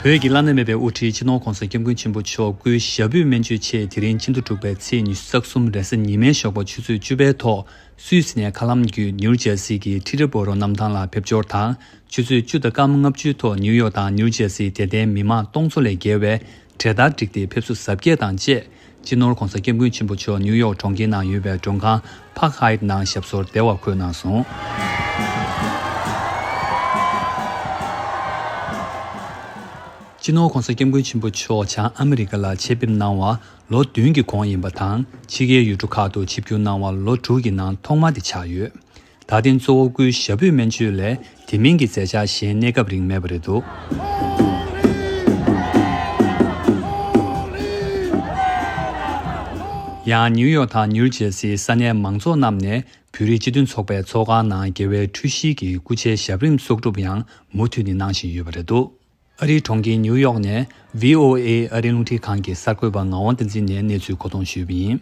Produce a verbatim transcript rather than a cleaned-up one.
བོད་ཀྱི་བླ་ན་མེད་པའི་དབུ་ཁྲིད་སྤྱི་ནོར་༧གོང་ས་༧སྐྱབས་མགོན་ཆེན་པོ་མཆོག་སྐུའི་ཞབས་པུས་སྨན་བཅོས་ཆེད་དེ་རིང་ཕྱི་ཟླ་དྲུག་པའི་ཚེས་ཉི་ཤུ་རྩ་གསུམ་རེས་གཟའ་ཉི་མའི་ཞོགས་པ་ཆུ་ཚོད་བཅུ་པའི་ཐོག་སུད་སི་ནས་མཁའ་ལམ་བརྒྱུད་ནིའུ་ཇར་སི་གི་ཁྲི་རལ་བོ་རོ་གནམ་ཐང་ལ་ཕེབས་འབྱོར་དང་། ཆུ་ཚོད་བཅུ་དང་སྐར་མ་ལྔ་བཅུའི་ཐོག་ནིའུ་ཡོག་དང་ནིའུ་ཇར་སིའི་དད་ལྡན་མི་མང་སྟོང་ཚོ་ལས་བརྒལ་བས་གྲལ་བསྟར་བསྒྲིགས་ཏེ་ཕེབས་བསུ་གཟབ་རྒྱས་དང་བཅས། སྤྱི་ནོར་༧གོང་ས་༧སྐྱབས་མགོན་ཆེན་པོ་མཆོག་ནིའུ་ཡོག་གྲོང་ཁྱེར་ནང་ཡོད་པའི་མགྲོན་ཁང་Park Hyatt ནང་ཞབས་སོར་བདེ་བར་འཁོད་གནང་སོང་། སྤྱི་ནོར་༧གོང་ས་༧སྐྱབས་མགོན་ཆེན་པོ་མཆོག་བྱང་ཨ་མི་རི་ཀ་ལ་ཆེད་ཕེབས་གནང་བ་ལོ་བདུན་གྱི་གོང་ཡིན་པ་དང་། ཕྱི་རྒྱལ་ཡུལ་གྲུ་ཁག་ཏུ་ཆིབས་བསྒྱུར་གནང་བ་ལོ་དྲུག་གི་ནང་ཐོག་མ་དེ་ཆགས་ཡོད། ད་ཐེངས་གཙོ་བོ་སྐུའི་ཞབས་པུས་སྨན་བཅོས་ལས་དེ་མིན་གྱི་མཛད་འཆར་གཞན་གནས་སྐབས་རིང་མེད་པ་རེད་འདུག་ཡང་ནིའུ་ཡོག་དང་ནིའུ་ཇར་སིའི་ས་གནས་མང་ཚོགས་རྣམས་ནས་བོད་རིགས་སྤྱི་མཐུན་ཚོགས་པའི་ཚོགས་ཁང་ནང་རྒྱལ་བའི་འཁྲུལ་ཞིག་གི་སྐུ་ཕྱྭའི་ཞབས་རིམ་གསོག་སྒྲུབ་ཡང་མུ་མཐུད་ནས་གནང་བཞིན་ཡོད་པ་རེད་འདུག་ཨ་རིའི་གྲོང་ཁྱེར་ནིའུ་ཡོག་ནས་བྷི་ཨོ་ཨེ་ཨ་རིའི་རླུང་འཕྲིན་ཁང་གི་གསར་འགོད་པ་ངག་དབང་བསྟན་འཛིན་ནས་གནས་ཚུལ་མཁོ་གཏོང་ཞུས་པ་ཡིན།